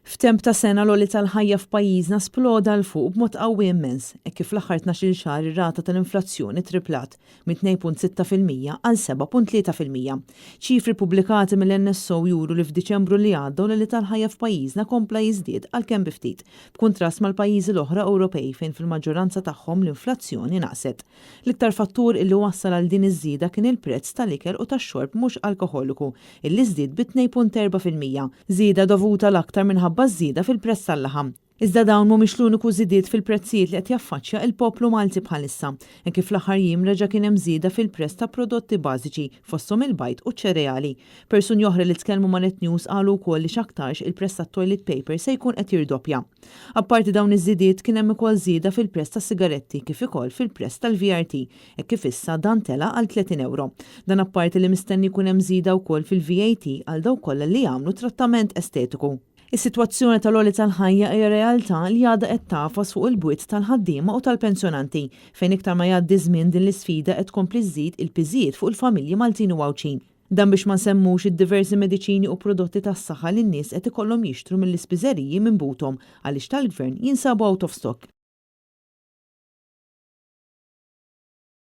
F'temp ta' sena l-għoli tal-ħajja f'pajjiżna sploda 'l fuq b'mod qawwi immens, hekk kif fl-aħħar 12-il xahar ir-rata tal-inflazzjoni triplat, minn 2.6% għal 7.3%. Ċifri ppubblikati mill-NSO juru li f'Diċembru li għadda l-għoli tal-ħajja f'pajjiżna kompla jiżdied għalkemm bi ftit, b'kuntrast mal-pajjiżi l-oħra Ewropej fejn fil-maġġoranza tagħhom l-inflazzjoni naqset. L-iktar fattur illi wassal għal din iż-żieda kien il-prezz tal-ikel u tax-xorb mhux alkoħoliku illi żdied bi 2.4%, żieda dovuta l-aktar minħabba ż-żieda fil-prezz tal-laħam. Iżda dawn mhumiex l-uniku żidiet fil-prezzijiet li qed jaffaċċja il-poplu Malti bħalissa, hekk kif fl-aħħar jiem reġa' kien hemm żieda fil-prezz ta' prodotti bażiċi, fosthom il-bajd u ċ-ċereali. Persuni oħra li tkellmu ma' Net News qalu wkoll li x'aktarx il-prezz tat-toilet paper se jkun qed jirdoppja. Apparti dawn iż-żidiet kien hemm ukoll żieda fil-prezz tas-sigaretti kif ukoll fil-prezz tal-VRT hekk kif issa dan tela' għal 30 ewro. Dan apparti li mistenni jkun hemm żieda wkoll fil-VAT għal dawk kollha li jagħmlu trattament estetiku. Is-sitwazzjoni tal-għoli tal-ħajja hija realtà li għadha qed tagħfas fuq il-bwiet tal-ħaddiema u tal-pensjonanti, fejn iktar ma jgħaddi ż-żmien din l-isfida qed tkompli żżid il-piżijiet fuq il-familji Maltin u Għawdxin. Dan biex ma nsemmux id-diversi mediċini u prodotti tas-saħħa li n-nies qed ikollhom jixtru mill-ispiżeriji minn buthom għaliex tal-Gvern jinsabu out of stock.